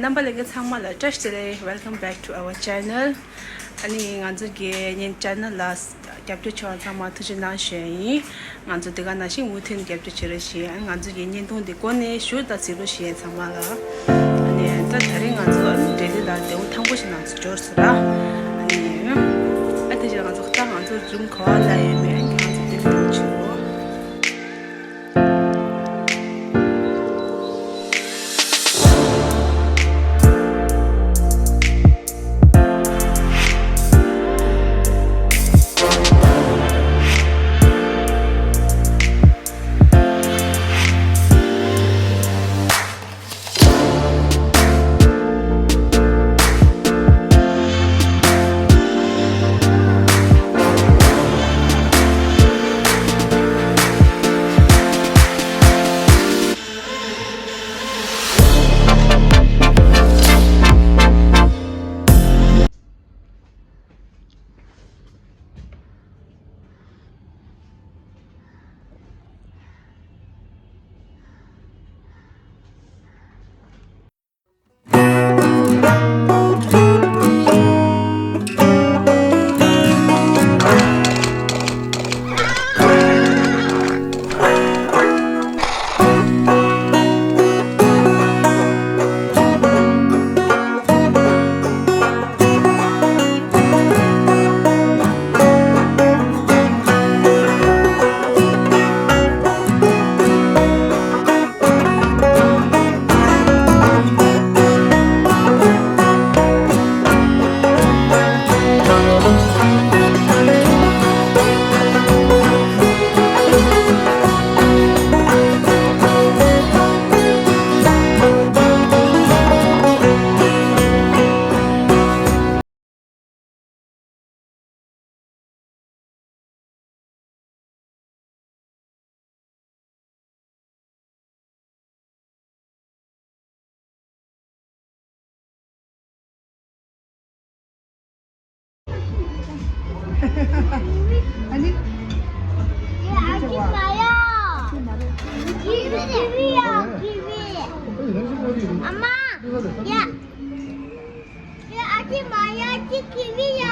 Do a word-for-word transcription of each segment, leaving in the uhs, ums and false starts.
རྣམ་པ་ལྷན་རྒྱས་ཚང་མ་ལ་བཀྲ་ཤིས་བདེ་ལེགས། Welcome back to our channel. ཨ་ནི་ང་ཚོ་གི་ཉིན་channel་ལ་རྒྱབ་སྐྱོར་བྱས་པ་ཚང་མ་ཐུགས་རྗེ་གནང་ཞུ་ཡ་ཡིན། ང་ཚོ་དེ་ག་ནང་བཞིན་མུ་མཐུད་ནས་རྒྱབ་སྐྱོར་བྱེད་རོགས་ཞུ་ཡ། ང་ཚོ་གི་བརྙན་ཐུང་འདི་ཀུན་ནས་ཞུ་དང་གཟིགས་རོགས་ཞུ་ཡ་ཚང་མ་ལ། ཨ་ནི་ད་ད་རིང་ང་ཚོ་ལྡི་ལི་ལ་ལེའུ་དང་པོ་ཞིག་ནང་ཚོ་འབྱོར་སོང་ར། ཨ་ནི་ཨ་དེ་བཞིན་ང་ཚོ་ད་ང་ཚོ་རུམ་ག་པར་ལ་ཡོད་མེད་ཨ་ནི་ང་ཚོ་དེ་ལ་འགྲོ་ཆེ་རོགས། 아니? 얘 아기 봐요. 기위, 기위야, 기위. 엄마, 야. 야, 아기 마야지 기위야.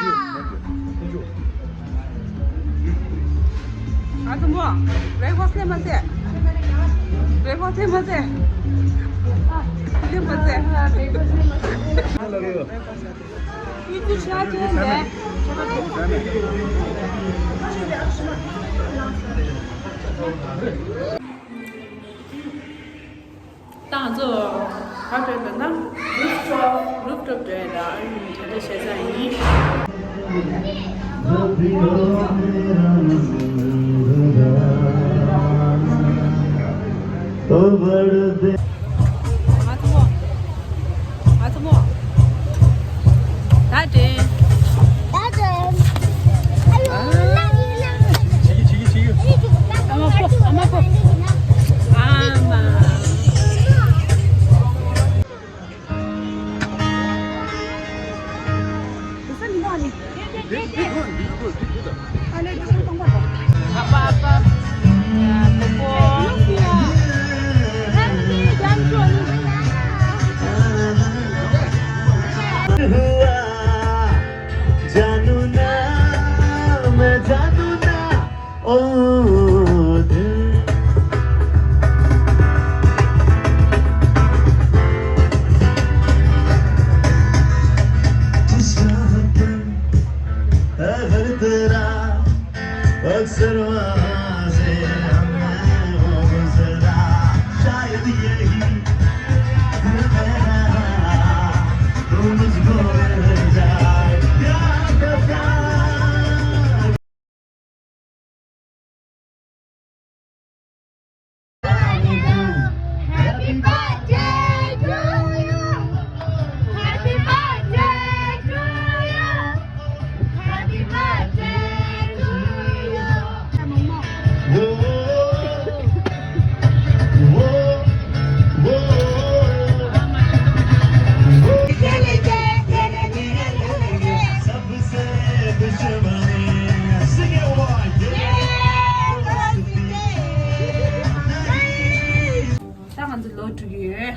아, 또 뭐? Breakfast 해 마세요. Breakfast 해 마세요. 해 마세요. 이거 잘 되는데. ད་ང་ཚོ་ག་འགྲོ་ཡིན་ན། རུབ་ཊོབ། རུབ་ཊོབ་འགྲོ་ཡིན་ད། ཨ་ནི་གྲ་སྒྲིག་བྱས་ཚར་ཡིན། ང་ཚོ་མོ། ང་ཚོ་མོ། ད་དྲན། ད་དྲན། ཨ་ཡོ། ཨ། ལག་ཡིན་ལག་ཡིན། ཆི་གི་ཆི་གི་ཆི་གི། ཨ་མ་ཕོ། ཨ་མ་ཕོ། ཨ་མ། Happy birthday to you. Happy birthday to you. Happy birthday to you. ད་ང་ཚོ་ལོ་དྲུག་ཡོད།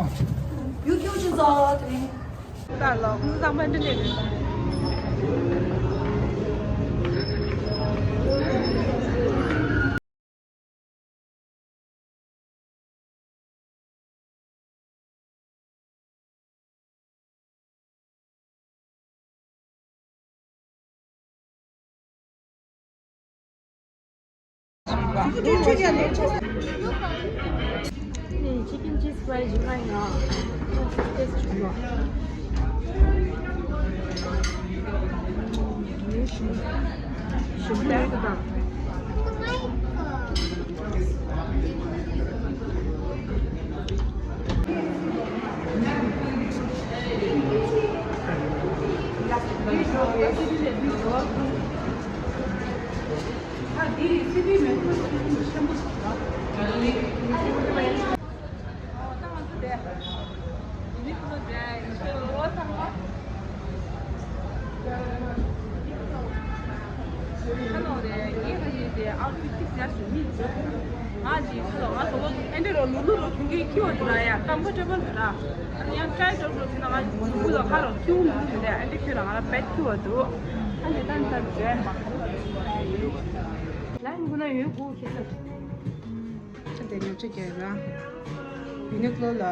ཡུ་ཁྱུ་ཅི་ཙོ་དེ་རིང་། ད་ལོ་ཁོང་ཚང་མ་འདི་འདྲས་རེད། ཁྱི་ཀིན་ཅིས་ཕ་རའི་ཞིམ་པ་ཡིན་ན། ཞིམ་པ་ལ་ཡོད་དང་། ལ་ཡིན་ཁོ་ན་ཡོད་དགོས་ཁྱེད་ཚོ། ཁྱེད་དེ་ཉོ་ཆ་རྒྱག་ཡོད་ན། ཡུ་ནི་ཀློ་ལ།